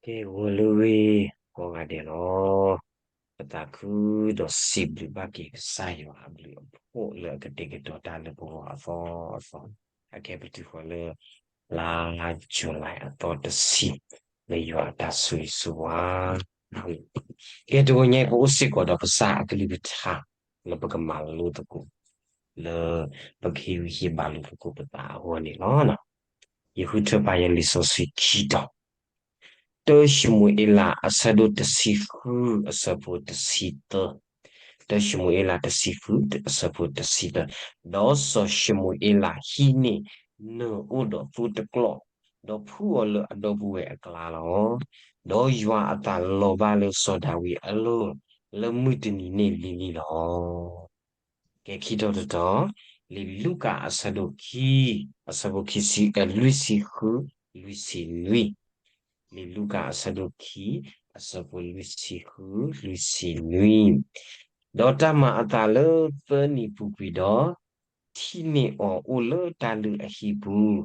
ကဲ ဂီၤလၢအဂ့ၤ ကိးဂၤဒဲးလီၤ. ပသးခုဒီးစံးဘျုးဘၣ်က့ၤကစၢ်ယွၤအဘျုးအဖှိၣ်လၢအကတဲာ်ကတီၤတၢ်လၢပဂီၢ်အသီအသီ, အခဲပတုၤဃီၤလၢ လါယူၤလံအသီတဆံ လၢယွၤအတၢ်ဆိၣ်ဂ့ၤဆိၣ်ဝါ ကဲ တဂီၤညါအံၤ ပအိၣ်စ့ၢ်ကီးဒီးပစးအကလုၢ်ကထါ လၢပကမၤလိသကိး လၢပကဟ့ၣ်ဂံၢ်ဟ့ၣ်ဘါလိာ်သကိးပသးအဂီၢ်န့ၣ်လီၤ. ယဃုထၢပာ်ယၤလံာ်စီဆှံခံတီၤ, တၢၡမူၤအ့လး အဆၢဒိၣ်တဆံဃု အဆၢဖိတဆံသၢ, တၢၡမူၤအ့လး တဆံဃု အဆၢဖိတဆံသၢ, ဒီးစီၤၡမူၤအ့လးဟံးန့ၢ်နၢၤအိၣ်ဒီးသိတကျီၢ်, ဒီးဖုအီၤလၢအဒီပုၢ်ဝဲၢ်အကျါလီၤ. ဒီးယွၤအသးလီၤဘၣ်လၢစီၤဒၤဝံးအလိၤ လၢမုၢ်တနံၤန့ၣ်လံၤလံၤလီၤ. ကဲ ခံတီၤတတီၤ, လံာ်လူၤကၣ်အဆၢဒိၣ်ခံ အဆၢဖိခံဆံ, အ လွံၢ်ဆံဃု လွံၢ်ဆံနွံ, လံာ်လူၤကၣ်အဆၢဒိၣ်ခံ အဆၢဖိလွံၢ်ဆံဃု လွံၢ်ဆံနွံ, ဒီးတၢ်မၤအသးလၢသၢနံၣ်ပူၤကွံာ်ဒီး, ထံၣ်န့ၢ်အီၤအိၣ်လၢတၢ်လုၢ်အဟံၣ်ပူၤ,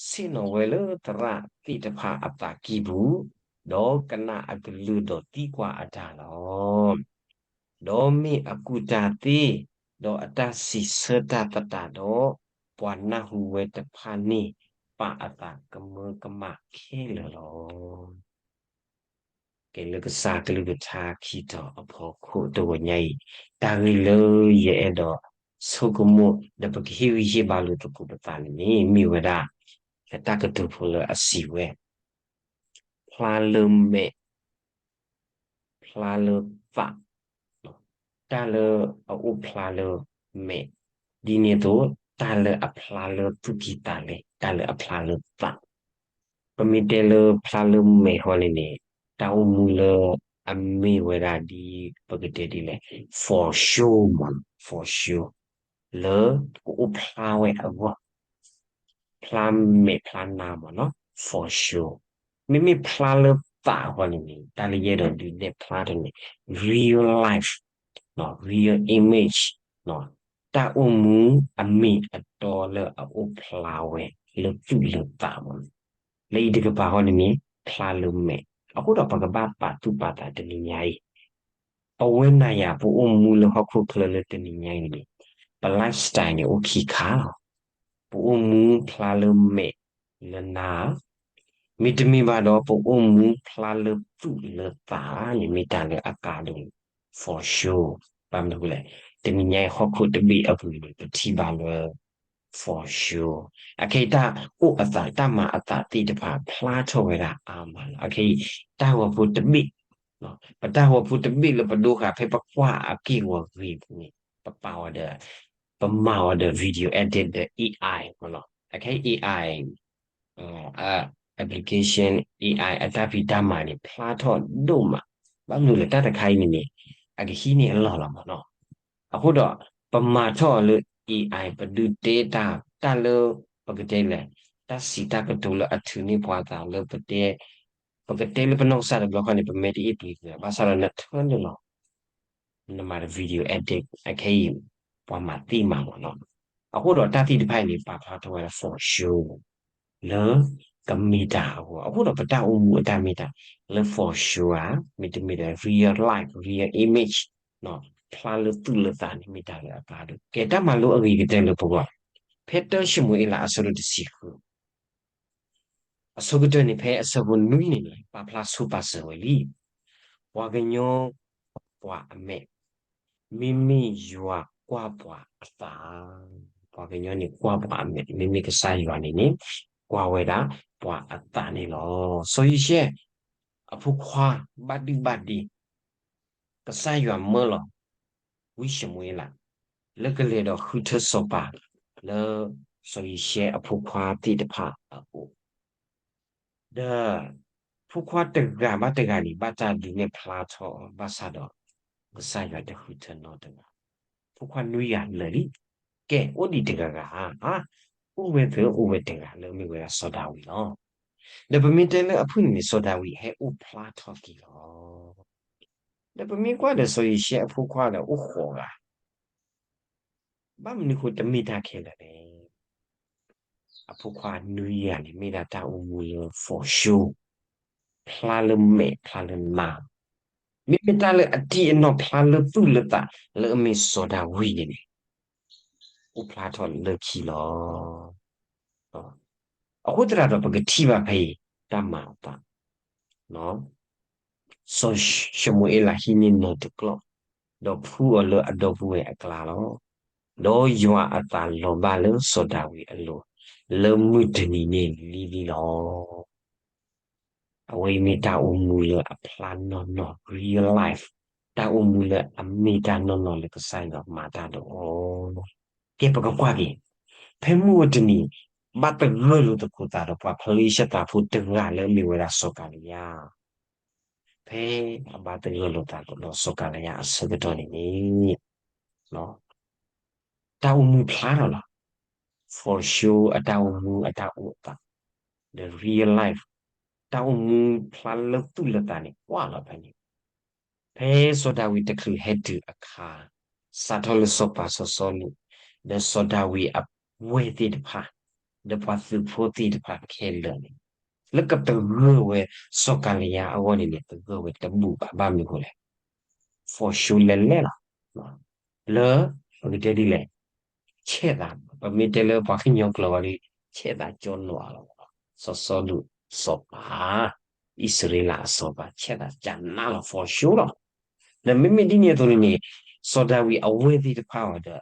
ဆ့ၣ်နီၤဝဲလၢသရၣ်သ့ၣ်တဖၣ်အသးကံၢ်ပူၤ, ဒီးကနၣ်အကလုၢ်ဒီးသံကွၢ်အတၢ်လီၤ. ဒီးမ့ၢ်အကူၣ်တၢ်သ့, ဒီးအတၢ်စံးဆၢတၢ်သတးဒီး, ပှၤနၢ်ဟူဝဲတဖၣ်န့ၣ် ပာ်အသးကမၢကမၣ်ခဲလၢာ်လီၤ. ကဲ လၢကစၢ်ကလုၢ်ကထါခံတီၤအဖီခိၣ် တဂီၤညါအံၤ, တၢ်ဂ့ၢ်လၢယအဲၣ်ဒိးဆိကမိၣ် ဒီးပကဟ့ၣ်ဂံၢ်ဟ့ၣ်ဘါလိာ်သကိးပသးန့ၣ်န့ၣ် မ့ၢ်ဝဲဒၣ် အတၢ်ကတိၤဖိလၢအစံးဝဲ ဖျါလၢမဲာ်, ဖျါလၢသး, တၢ်လၢအအိၣ်ဖျါလၢမဲာ်, ဒ်န့ၣ်အသိး တၢ်လၢအဖျါလၢသူၣ်ကံၢ်သးလဲ, တၢ်လၢအဖျါလၢသး, ပမ့ၢ်တဲလၢဖျါလၢမဲာ်ဃီန့ၣ်န့ၣ်, တၢ်အိၣ်မူလၢအမ့ၢ်ဝဲဒၣ်ဒ်ပကတဲဒ်လဲၣ်, for sure မ့ၢ်နီၤ, for sure လၢကအိၣ်ဖျါဝဲအဂီၢ် ဖျါမဲာ်ဖျါနါမ့ၢ်နီၤ, for sure. မ့မ့ၢ်ဖျါလၢသးအဂီၢ်န့ၣ်န့ၣ် တၢ်လၢယအဲၣ်ဒိးဒုးနဲၣ်ဖျါထီၣ်န့ၣ် real life, real image, တၢ်အိၣ်မူအမ့ၢ်အတီလၢအအိၣ်ဖျါဝဲလၢသူၣ်လၢသးမ့ၢ်နီၤ. လၢအံၤတကပၤဃီန့ၣ်န့ၣ် ဖျါလၢမဲာ်, အဃိဒီးပကဘၣ်ပာ်သူၣ်ပာ်သးတနံၤညါအံၤ ပဝဲနၤယၤ ပအိၣ်မူလၢဟီၣ်ခိၣ်ချၢလၢတနံၤညါအံၤန့ၣ် ပ lifestyle န့ၣ် အိၣ်ခံခါလီၤ. ပအိၣ်မူဖျါလၢမဲာ်လၢနါ, မ့တမ့ၢ်ဘၣ်ဒီး ပအိၣ်မူဖျါလၢသူၣ်လၢသးန့ၣ် မ့ၢ်တၢ်လၢအကါဒိၣ်န့ၣ် for sure. ဘၣ်မနုၤအဃိလဲၣ်, တနံၤညါအံၤဟီၣ်ခိၣ်တဘ့ၣ်အပူၤန့ၣ် ပထံၣ်ဘၣ်လၢ for sure အခဲအံၤတၢ်အိၣ်အသး တၢ်မၤအသးသ့ၣ်တဖၣ်ဖျါထီၣ်ဝဲဒၣ်အါမးလီၤ. အခဲအံၤ တၢ်ဂီၤဖိတဘ့ၣ်, ပတၢ်ဂီၤဖိတဘ့ၣ်လၢပဒိဃာ်ဖဲပကွၢ်အက့ၢ်ဂီၤဂ့ၤပူၤန့ၣ် ပပာ်အီၤဒီး ပမၤအီၤဒီး video edit ဒီး AI မ့ၢ်နီၤ. အခဲအံၤ AI application, AI အတၢ်ဖံးတၢ်မၤန့ၣ် ဖျါထီၣ်ဒိၣ်မး. ဘၣ်မနုၤလဲၣ် တၢ်တခါအံၤန့ၣ်န့ၣ် အကဟံးန့ၢ်အလီၢ်လီၤမ့ၢ်နီၤ. အဃိဒီး ပမၤထီၣ်အီၤလၢ AI ပဒုးတဲတၢ် တၢ်လၢ ပကတဲလဲၣ် တၢ်စံးတၢ်ကတိၤလၢအထုးန့ၢ်ပှၤသးလၢပတဲ ပကတဲလၢပနီၢ်ကစၢ်တဘျီဃီန့ၣ် ပမဲာ်တအ့ၣ်ပှ့ၤပှ့ၤ ဘၣ်ဆၣ်ဒီးနထၢနုာ်လီၤ နမၤတ video edit အခဲအံၤ ပှၤမၤသ့မးမ့ၢ်နီၤ. အဃိဒီးတၢ်သ့ၣ်တဖၣ်အံၤန့ၣ် ပာ်ဖျါထီၣ်ဝဲဒၣ် for sure လၢကမ့ၢ်တၢ်အဂီၢ်. အဃိဒီးပတၢ်အိၣ်မူအတၢ်မ့ၢ်တၢ်လၢ for sure ဧါ, မ့တမ့ၢ်ဒီး real life, real image ဖျါလၢသူၣ်လၢသးန့ၣ် မ့ၢ်တၢ်လၢအကါဒိၣ်. ကဲ တၢ်မၤလိအဂ့ၤကတၢၢ်လၢပဂီၢ် ဖဲတၢၡမူၤအ့လးအဆၢဒိၣ်တဆံဃု အဆိကတၢၢ်န့ၣ် ဖဲအဆၢဖိနွံန့ၣ်န့ၣ် ပာ်ဖျါဆိပာ်စၢၤဝဲလံ. ပှၤကညီကွၢ်ပှၤအမဲာ်, မ့မ့ၢ်ယွၤကွၢ်ပှၤအသး. ပှၤကညီန့ၣ်ကွၢ်ပှၤအမဲာ်, မ့မ့ၢ်ကစၢ်ယွၤန့ၣ်န့ၣ် ကွၢ်ဝဲဒၣ်ပှၤအသးန့ၣ်လီၤ. စီၤယံၤၡဲအဖိခွါဘၣ်ဒုၣ်ဘၣ်ဒ့ ကစၢ်ယွၤမၢလီၤ ဝံၡမူၤအ့လး လၢကလဲၤဒီးဃုထၢစီၤပၤ လၢစီၤယံၤၡဲအဖိခွါသ့ၣ်တဖၣ်အအိၣ်, ဒီး ဖိခွါတဂၤဘၣ်တဂၤန့ၣ် ဘၣ်တၢ်ဒုးနဲၣ်ဖျါထီၣ် ဘၣ်ဆၣ်ဒီး ကစၢ်ယွၤတဃုထၢနီတဂၤ, ဖိခွါနွံဂၤလၢာ်လံ. ကဲ အိၣ်ဒံးတဂၤဂၤဧါ, အိၣ်ဝဲသ့ၣ်အိၣ်ဝဲတဂၤလၢအမ့ၢ်ဝဲဒၣ်စီၤဒၤဝံးလီၤ. ဒီးပမ့ၢ်တဲလၢအဖုၣ်န့ၣ်န့ၣ် စီၤဒၤဝံးဟဲအိၣ်ဖျါထီၣ်က့ၤလီၤ. ဒီးပမ့ၢ်ကွၢ်ဒီးစီၤယံၤၡဲအဖိခွါဒီးအိၣ်ဃိးဂၤ, ဘၣ်မနုၤဃိတမ့ၢ်တၢ်ခဲလၢာ်လဲၣ်. အဖိခွါနွံဂၤန့ၣ် မ့ၢ်ဒၣ်တၢ်အိၣ်မူလၢ for sure ဖျါလၢမဲာ်ဖျါလၢနါ, မ့မ့ၢ်တၢ်လၢအတံၢ်အနီၢ်ဖျါလၢသူၣ်လၢသးလၢအမ့ၢ်စီၤဒၤဝံးန့ၣ်န့ၣ် အိၣ်ဖျါထီၣ်လၢခံလီၤ. အဃိသတးဒီးပကထံၣ်ဘၣ်ဖဲအံၤ တၢ်မၤအသး စီၤၡမူၤအ့လးဟံးန့ၢ်နီၢ်တကျီၢ်, ဒီးဖှူအီၤလၢအဒီပုၢ်ဝဲၢ်အကျါလီၤ. ဒီးယွၤအသးလီၤဘၣ်လၢစီၤဒၤဝံးအလိၤ လၢမုၢ်တနံၤန့ၣ်လံၤလံၤလီၤ. အဝဲအံၤမ့ၢ်တၢ်အိၣ်မူလၢအဖျါနီၢ်နီၢ် real life, တၢ်အိၣ်မူလၢအမ့ၢ်တၢ်နီၢ်နီၢ်လၢကစၢ်ယွၤမၤတၢ်ဒီးအီၤ. ကဲပကကွၢ်က့ၤ, ဖဲမုၢ်အိၣ်တနံၤ ဘၣ်သဂၢၢ်လိာ်သကိးသးဒီးပှၤဖလ့ၡသးဖိတဂၤလၢအမ့ၢ်ဝဲဒၣ်စီၤကၤလံယါ ဖဲအဘၣ်သဂၢၢ်လိာ်သးဒီးစီၤကၤလံယါအဆၢကတီၢ်န့ၣ်န့ၣ် တၢ်အိၣ်မူဖျါထီၣ်လီၤ. For sure အတၢ်အိၣ်မူအတၢ်အိၣ်သး the real life တၢ်အိၣ်မူဖျါလၢသူၣ်လၢသးန့ၣ် ကွၢ်လီၤဖဲန့ၣ် ဖဲစီၤဒၤဝံးတချုးဟဲတုၤအခါ စးထီၣ်လၢစီၤပၤစီၤစီလူး ဒီးစီၤဒၤဝံးအဝဲၢ်သ့ၣ်တဖၣ် ဒီးပှၤသုးဖိသ့ၣ်တဖၣ်ခဲလၢာ်န့ၣ် လၢကသဂၢၢ်ဝဲစီၤကၤလံယါအဂီၢ်န့ၣ်န့ၣ် သဂၢၢ်ဝဲတဘူၣ်ဘၣ် ဘၣ်မနုၤအဃိလဲၣ် for sure လဲၣ်လဲၣ်လီၤ. လၢ ပကတဲဒ်လဲၣ် ဆဲးသး ပမ့ၢ်တဲလၢပှၤကညီကျိာ်ဝဲဒီး ဆဲးသးကၠီနွးလီၤ. စီၤစီလူး စီၤပၤ အံၣ်စရ့လးအစီၤပၤ ဆဲးသးကၠးနးလီၤ for sure လီၤ. ဒီးမ့မ့ၢ်ဒ်န့ၣ်အသိးန့ၣ်န့ၣ် စီၤဒၤဝံးအဝဲၢ်သ့ၣ်တဖၣ်အီၤ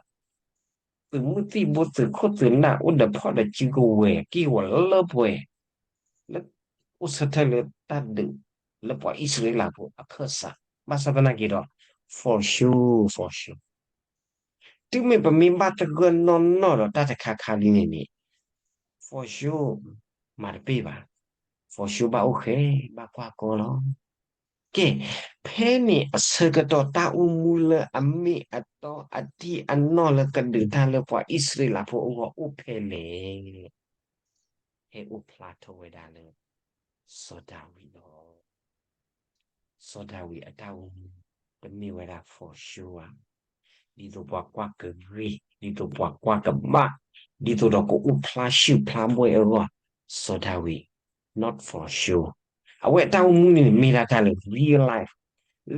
ဒီး သုးမုၢ်သံၣ်ဘိ သုးခိၣ်သုးနၢ် အိၣ်ဒီးဖီၣ်ဒီးစုကဝဲၤ က့ၢ်ဂီၤလၢပှဲၤ လၢ အိၣ်ဆၢထၢၣ်လၢတၢ်ဒုး လၢပှၤအံၣ်စရ့လးဖိအခၢၣ်စး ဘၣ်ဆၣ်သနာ်က့ဒီး for sure for sure တုၤမ့ၢ်ပမ့ၢ်ဘၣ်သဂၢၢ်နီၢ်နီၢ်ဒီးတၢ်တခါခါလံန့ၣ်န့ၣ် for sure မၤတပ့ၢ်ဘၣ် for sure ဘၣ်အိၣ်ဃဲ ဘၣ်ကွၢ်ကီလီၤ. ကဲ, ဖဲန့ၣ်အဆၢကတီၢ် တၢ်အိၣ်မူလၢအမ့ၢ်အတီ အတံၢ်အနီၢ်လၢကဒုးတၢ်လၢပှၤအံၣ်စရ့လးဖိအဂီၢ်အိၣ်ဖဲလဲၣ်, ဟဲအိၣ်ဖျါထီၣ်ဝဲဒၣ်လၢ စီၤဒၤဝံးလီၤ. စီၤဒၤဝံးအတၢ်အိၣ်မူ တမ့ၢ်ဝဲဒၣ် for sure ဘၣ်, ဒ်သိးပှၤကွၢ်ကဂ့ၤ, ဒ်သိးပှၤကွၢ်ကဘၣ်, ဒ်သိးဒီးကအိၣ်ဖျါဆူၣ်ဖျါဘှဲၣ်အဂီၢ်, စီၤဒၤဝံး not for sure အဝဲအတၢ်အိၣ်မူန့ၣ်န့ၣ် မ့ၢ်ဒၣ်တၢ်လၢ real life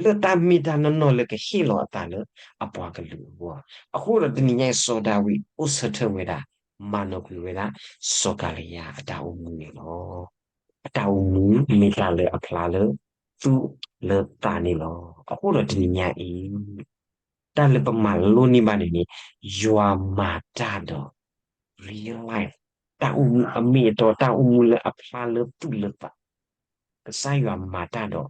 လၢတၢ်မ့ၢ်တၢ်နီၢ်နီၢ်လၢကဟ့ၣ်လီၤအသးလၢအပှၤကလုာ်အဂီၢ်, အဃိဒီးတနံၤညါအံၤ စီၤဒၤဝံးအိၣ်ဆၢထၢၣ်ဝဲဒၣ် မၤနီၣ်ကွံာ်ဝဲဒၣ် စီၤကၤလံယါအတၢ်အိၣ်မူန့ၣ်လီၤ. အတၢ်အိၣ်မူမ့ၢ်တၢ်လၢအဖျါလၢသူၣ်လၢသးန့ၣ်လီၤ. အဃိဒီးတနံၤညါအံၤ တၢ်လၢပမၤလိန့ၢ်ဘၣ်န့ၣ်န့ၣ် ယွၤမၤတၢ်ဒီး real life တၢ်အိၣ်မူအမ့ၢ်အတီ တၢ်အိၣ်မူလၢအဖျါလၢသူၣ်လၢသး, ကစၢ်ယွၤမၤတၢ်ဒီး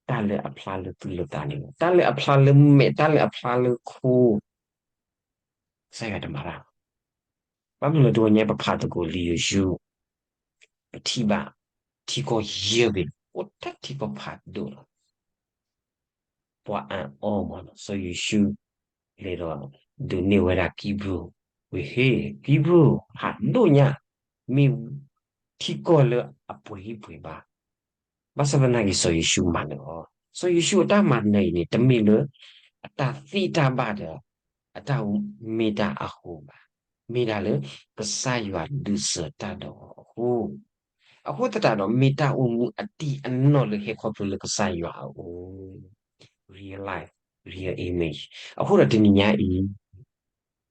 တၢ်လၢအဖျါလၢသူၣ်လၢသးန့ၣ်လီၤ. တၢ်လၢအဖျါလၢမဲာ် တၢ်လၢအဖျါလၢခိ ကစၢ်ယွၤတမၤတၢ်ဘၣ်. ဘၣ်မနုၤလဲၣ် တဂီၤညါပဖးသကိးလံာ်ယိၤၡူ ပထံၣ်ဘၣ် ထံကီၢ်ယဲၢ်ဘ့ၣ် အိၣ်တၢ်ထံကီၢ်ဖးဒိၣ်လီၤ. ပှၤအၣ်အီၣ်မး စီၤယိၤၡူ လဲၤဒီး ဒုးန့ၢ်ဝဲဒၣ်ကံဘြူၤ, ဝံၤဟ့ၣ် ကံဘြူၤ ဖးဒိၣ်ညါ မ့ၢ်ထံကီၢ်လၢအပှဲၤဟံၣ်ပှဲၤဘါ ဘၣ်ဆၣ်သနာ်က့ စီၤယိၤၡူမၤနၢၤအီၤ, စီၤယိၤၡူအတၢ်မၤနၢၤအံၤန့ၣ် တမ့ၢ်လၢ အတၢ်သ့တၢ်ဘၣ်ဒီး အတၢ်မ့ၢ်တၢ်အဃိဘၣ်, မ့ၢ်ဒၣ်လၢ ကစၢ်ယွၤဒုးစၢၤတၢ်ဒီးအီၤအဃိ, အဃိသတးဒီး မ့ၢ်တၢ်အိၣ်မူအတံၢ်အနီၢ်လၢဟဲခီဖျိလၢကစၢ်ယွၤအအိၣ်, real life, real image. အဃိဒီးတနံၤညါအံၤ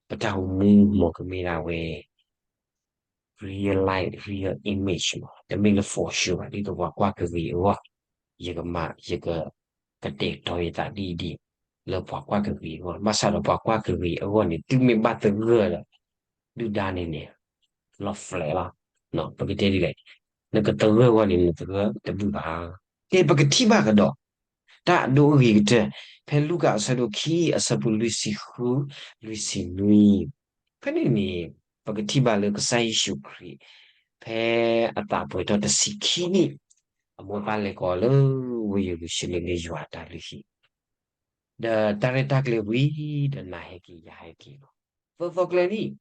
ပတၢ်အိၣ်မူမ့ၢ်ကမ့ၢ်ဒၣ်ဝဲ real life, real image မး, တမ့ၢ်လၢ for sure ဘၣ်, ဒ်သိးပှၤကွၢ်ကဂ့ၤအဂီၢ်, ယကမၤ ယက ကတဲာ်ကတီၤယသးဒ်အံၤဒ်အံၤ, လၢပှၤကွၢ်ကဂ့ၤအဂီၢ်, ဘၣ်ဆၣ်ဒီးပှၤကွၢ်ကဂ့ၤအဂီၢ်န့ၣ် တုၤမ့ၢ်ဘၣ်သဂၢၢ်ဒီး ဒုၣ်ဒါန့ၣ်န့ၣ် လီၤ flat လီၤ, ပကတဲဒ်လဲၣ်, နကသဂၢၢ်အဂီၢ်န့ၣ် နသဂၢၢ်တဘူၣ်ဘၣ်. ကဲ ပကထံၣ်ဘၣ်ကဒီး တၢ်အဒိအဂ့ၤကတၢၢ် ဖဲလူၤကၣ်အဆၢဒိၣ်ခံ အဆၢဖိလွံၢ်ဆံဃု လွံၢ်ဆံနွံ, ဖဲန့ၣ်န့ၣ် ပကထံၣ်ဘၣ်လၢကစၢ်ယ့ၣ်ၡူးခရံာ် ဖဲအသးပှဲၤထီၣ်တဆံခံနံၣ် အမိၢ်ပၢ်လဲၤကိးလၢ ဝ့ၢ်ယရူၤၡလ့ၣ်လၢယွၤအတၢ်လုၢ်ဟံၣ်, ဒီးတၢ်ရဲၣ်တၢ်ကျဲၤဝံၤဒီး နၤဟဲက့ၤ ယၤဟဲက့ၤလီၤ. သၢသီကျဲလံ,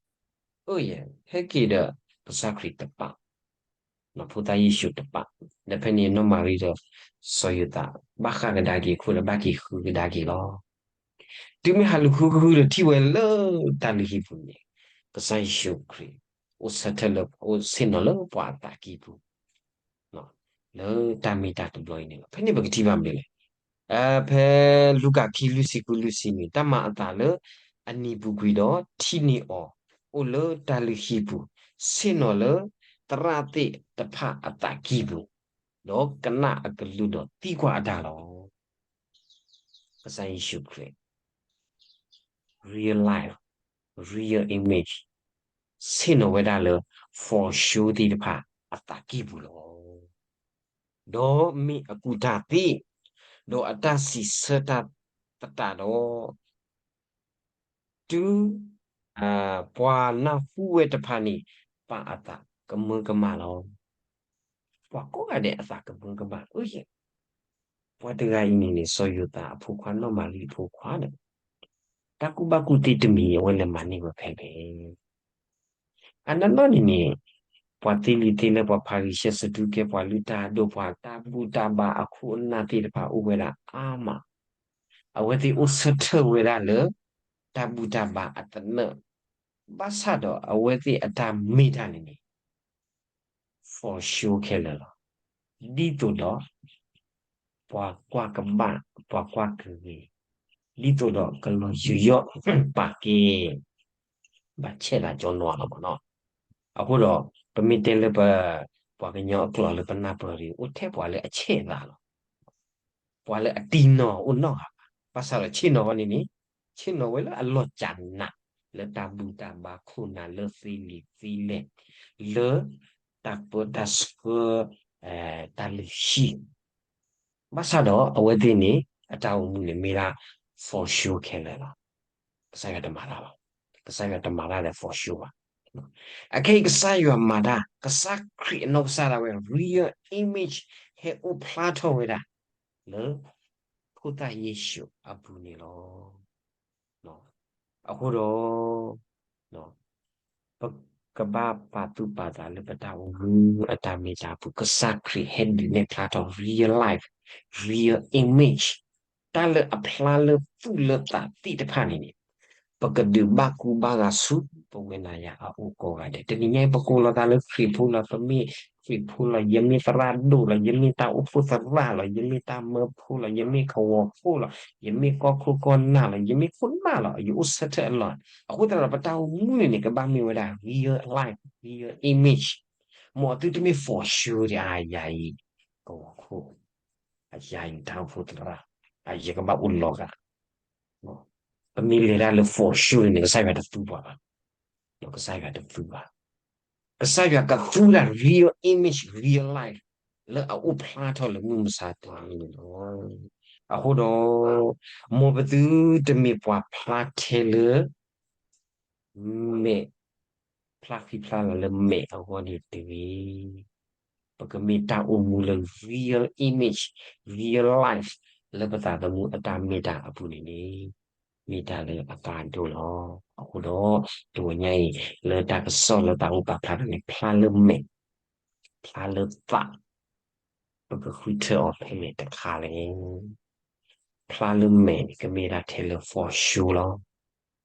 အိၣ်ယဲ, ဟဲက့ၤဒီး ကစၢ်ခရံာ်တပာ် ဖိသၣ်ယ့ၣ်ၡူးတပာ်, ဒီးဖဲန့ၣ်နီၢ်မၤရံဒီး စီၤယိၤသး ဘၣ်ဃးကဒါက့ၤအခိၣ်ဒီး ဘၣ်က့ၤဃုကဒါက့ၤလီၤ. တုၤမ့ၢ်ဟးလူၤဃုဃုဒီးထံၣ်ဝဲလၢတၢ်လုၢ်ဟံၣ်ပူၤန့ၣ် ကစၢ်ယ့ၣ်ၡူးခရံာ် အိၣ်ဆၢထၢၣ်လၢ အိၣ်ဆ့ၣ်နီၤလၢပှၤအသးကံၢ်ပူၤ, လၢတၢ်မ့ၢ်တၢ်တဘျီအံၤန့ၣ်လီၤ. ဖဲန့ၣ်ပကထံၣ်ဘၣ်မနုၤလဲၣ်. ဖဲလူၤကၣ်ခံလွံၢ်ဆံဃုလွံၢ်ဆံနွံ တၢ်မၤအသးလၢအနံၤပူၤကွံာ်ဒီးထံၣ်န့ၢ်အီၤ အိၣ်လၢတၢ်လုၢ်ဟံၣ်ပူၤ, ဆ့ၣ်နီၤလၢသရၣ်သ့ၣ်တဖၣ်အသးကံၢ်ပူၤ, ဒီးကနၣ်အကလုၢ်ဒီးသံကွၢ်အတၢ်လီၤ. ကစၢ်ယ့ၣ်ၡူးခရံာ် real life, real image ဆ့ၣ်နီၤဝဲဒၣ်လၢ for sure သ့ၣ်တဖၣ်အသးကံၢ်ပူၤလီၤ. ဒီးမ့ၢ်အကူၣ်တၢ်သ့, ဒီးအတၢ်စံးဆၢတၢ်သတးဒီး တုၤ ပှၤနၢ်ဟူဝဲတဖၣ်န့ၣ် ပာ်အသးကမၢကမၣ်လီၤ. ပှၤကိးဂၤဒဲးအသးကမၢကမၣ်, အၢ ယဲ, ပှၤတဂၤအံၤန့ၣ်န့ၣ် စီၤယိၤသးအဖိခွါနီၢ်မၤရံအဖိခွါန့ၣ်, တၢ်ကူၣ်ဘၣ်ကူၣ်သ့တမံၤအဝဲလဲၤမၤန့ၢ်ဝဲဖဲလဲၣ်. အနီၢ်နီၢ်န့ၣ်န့ၣ် ပှၤသ့လံာ်သ့လဲၢ် ပှၤဖၤရံၤၡဲ စဒူးကဲ ပှၤလုၢ်တၢ်အဒိၣ် ပှၤတၢ်ဘူၣ်တၢ်ဘါအခိၣ်အနၢ်သ့ၣ်တဖၣ်အိၣ်ဝဲဒၣ်အါမး, အဝဲသ့ၣ်အိၣ်ဆၢထၢၣ်ဝဲဒၣ်လၢ တၢ်ဘူၣ်တၢ်ဘါအသနၢၣ်, ဘၣ်ဆၣ်ဒီးအဝဲသ့ၣ်အတၢ်မ့ၢ်တၢ်န့ၣ်န့ၣ် for sure ခဲလၢာ်လီၤ. ဒ်သိးဒီး ပှၤကွၢ်ကဘၣ် ပှၤကွၢ်ကဂ့ၤ, ဒ်သိးဒီးကလီၤယူးယီၣ်ပာ်ကဲ ဘၣ်ဆဲးသးကၠီနီၤလီၤမးနီၤ. အဃိဒီး ပမ့ၢ်တဲလၢပ ပှၤကညီအကျိာ်လၢပနၢ်ပၢၢ်ဒီး အိၣ်ထဲပှၤလၢအဆဲးသးလီၤ. ပှၤလၢအတံၢ်နီၢ်အိၣ်နီတဂၤဘၣ်. ဘၣ်ဆၣ်ဒီးဆ့ၣ်နီၤဝဲန့ၣ်န့ၣ် ဆ့ၣ်နီၤဝဲလၢအလီၤစၢ်နး လၢတၢ်ဘူၣ်တၢ်ဘါခိၣ်နၢ်လၢသ့လံာ်သ့လဲၢ် လၢတၢ်ပၢတၢ်ဆှၢ တၢ်လုၢ်ဟံၣ် ဘၣ်ဆၣ်ဒီးအဝဲသ့ၣ်န့ၣ် အတၢ်အိၣ်မူန့ၣ်မ့ၢ်ဒၣ် for sure ခဲလၢာ်လီၤ. ကစၢ်ယွၤတမၤတၢ်ဘၣ်. ကစၢ်ယွၤတမၤတၢ်လၢ for sure ဘၣ်. အခဲအံၤကစၢ်ယွၤမၤတၢ်, ကစၢ်ခရံာ်အနီၢ်ကစၢ်ဒၣ်ဝဲ real image ဟဲအိၣ်ဖျါထီၣ်ဝဲဒၣ် လၢ ဖိသၣ်ယ့ၣ်ၡူးအပူၤန့ၣ်လီၤ. အဃိဒီး ပကဘၣ်ပာ်သူၣ်ပာ်သးလၢပတၢ်အိၣ်မူအတၢ်မ့ၢ်တၢ်ပူၤ ကစၢ်ခရံာ်ဟဲဒုးနဲၣ်ဖျါထီၣ် real life, real image, တၢ်လၢအဖျါလၢသူၣ်လၢသးသ့ၣ်တဖၣ်န့ၣ်န့ၣ် ပကဒုးဘၣ်ကူဘၣ်ဂာ်ဆူပဝဲနၤယၤအအိၣ်ကိးဂၤဒဲး. တနံၤညါအံၤ ပကိးလီၤသးလၢခရံာ်ဖိလီၤ, ပမ့ၢ် ခရံာ်ဖိလီၤ, ယမ့ၢ်သရၣ်ဒိၣ်လီၤ, ယမ့ၢ်တၢ်အိၣ်ဖှိၣ်သရၣ်လီၤ, ယမ့ၢ်တၢ်မၢဖိလီၤ, ယမ့ၢ်ကဝီၤဖိလီၤ, ယမ့ၢ်ကီၢ်ခိၣ်ကီၢ်နၢ်လီၤ, ယမ့ၢ်ခိၣ်နၢ်လီၤ, ယအိၣ်ဆၢထၢၣ်အလီၢ်. အဃိသတးဒီး ပတၢ်အိၣ်မူန့ၣ်န့ၣ် ကဘၣ်မ့ၢ်ဝဲဒၣ် real life, real image. မ်အသုတမ့ၢ် for sure ဒီး အယၤအံၤ ကဝီၤခိၣ်, အယၤအံၤတၢ်အိၣ်ဖှိၣ်သရၣ်, အယကဘၣ်အိၣ်လီၤဂာ် ပမ့ၢ်လဲၤတၢ်လၢ for sure န့ၣ် ကစၢ်ယွၤတသူပှၤဘၣ်. ကစၢ်ယွၤတသူဘၣ်. ကစၢ်ယွၤကသူဒၣ် real image, real life လၢအအိၣ်ဖျါထီၣ်လၢမုၢ်မဆါတနံၤန့ၣ်လီၤ. အဃိဒီး မ်ပသုတမ့ၢ်ပှၤဖျါထဲလၢ မဲာ်, ဖျါဃံဖျါလၤလၢမဲာ်အဂီၢ်န့ၣ်တဂ့ၤ. ပကမ့ၢ်တၢ်အိၣ်မူလၢ real image, real life လၢပသးသမူအတၢ်မ့ၢ်တၢ်အပူၤန့ၣ်န့ၣ် မ့ၢ်တၢ်လၢအကါဒိၣ်လီၤ. အဃိဒီး တဝီညါအံၤ လၢတၢ်ကစီၣ်လၢတၢ်အိၣ်ပာ်ဖျါထီၣ်န့ၣ် ဖျါလၢမဲာ်, ဖျါလၢသး, ပကဃုထၢအီၤဖဲလဲၣ်တခါလဲၣ်. ဖျါလၢမဲာ်န့ၣ် ကမ့ၢ်ဒၣ်ထဲလၢ for sure လီ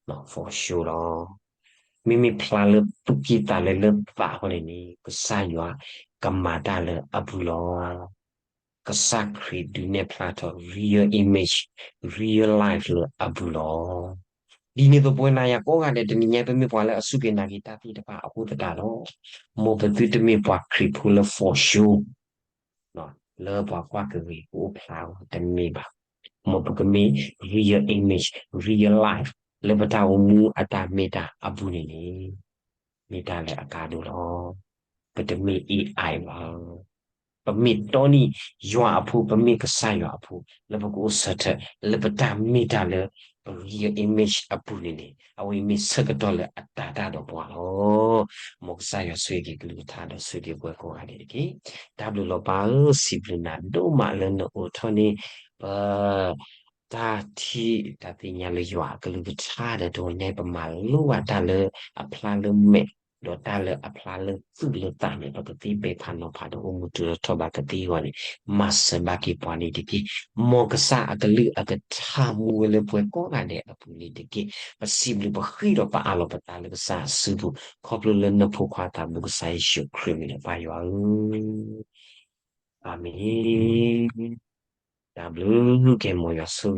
ၤ. for sure လီၤ. မ့မ့ၢ်ဖျါလၢသူၣ်ကံၢ်သးလဲလၢသးအဃိန့ၣ်န့ၣ် ကစၢ်ယွၤကမၤတၢ်လၢအပူၤလီၤ. ကစၢ်ခရံာ်ဒုးနဲၣ်ဖျါထီၣ် real image, real life လၢအပူၤလီၤ. ဒ်န့ၣ်အသိး ပဝဲနၤယၤကိးဂၤဒဲး တနံၤညါ ပမ့ၢ်ပှၤလၢအစူၢ်က့ၤနာ်က့ၤတၢ်သ့ၣ်တဖၣ်အဃိသတးဒီး မ်ပသုတမ့ၢ်ပှၤခရံာ်ဖိလၢ for sure လၢပှၤကွၢ်ကဂ့ၤကအိၣ်ဖျါဝဲ တမ့ၢ်ဘၣ်. မ်ပကမ့ၢ် real image, real life လၢပတၢ်အိၣ်မူအတၢ်မ့ၢ်တၢ်အပူၤန့ၣ်န့ၣ် မ့ၢ်တၢ်လၢအကါဒိၣ်လီၤ. ပတမ့ၢ် AI ဘၣ်. ပမ့ၢ်တီနံၣ်ယွၤအဖိ, ပမ့ၢ်ကစၢ်ယွၤအဖိ, လၢပကအိၣ်ဆၢထၢၣ် လၢပတၢ်မ့ၢ်တၢ်လၢ ပ real image အပူၤန့ၣ်န့ၣ် အဝဲမ့ၢ်ဆၢကတီၢ်လၢအတၤတၢ်ဒီးပှၤလီၤ. မ်ကစၢ်ယွၤဆိၣ်ဂ့ၤက့ၤကလုၢ်ကထါဒီးဆိၣ်ဂ့ၤပှၤကိးဂၤဒဲးတက့ၢ်. တၢ်ဘျုးလီၤပၢ်ဧၢ, စံးဘျုးနၤဒိၣ်မးလၢနအိးထီၣ်န့ၢ် ပ တၢ်ထံၣ်တၢ်သ့ၣ်ညါလၢယွၤအကလုၢ်ကထါဒီး တဝီညါအံၤ ပမၤလိဘၣ်တၢ်လၢအဖျါလၢမဲာ်, ဒီးတၢ်လၢအဖျါလၢသူၣ်လၢသးန့ၣ် ပကသ့ဘဲဖးနီၤဖးဒီးအိၣ်မူတုၤထီၣ်ဘၣ်ကသ့အဂီၢ်န့ၣ် မၤစၢၤဘၣ်က့ၤပှၤန့ၣ်တက့ၢ်. မ်ကစၢ်အကလုၢ်အကထါမူဝဲလၢပှၤကိးဂၤဒဲးအပူၤန့ၣ်တက့ၢ်. ပစံးဘျုးပဃ့ဒီးပအးလီၤပသးလၢကစၢ်အစုပူၤ ခီဖျိလၢနဖိခွါသးဘိကစၢ်ယ့ၣ်ၡူးခရံာ်အမံၤန့ၣ် ပၢ်ယွၤဧၢ. အၤမ့ၣ်. တၢ်ဘျုးက့ၤ မ်ယွၤဆိၣ်ဂ့ၤ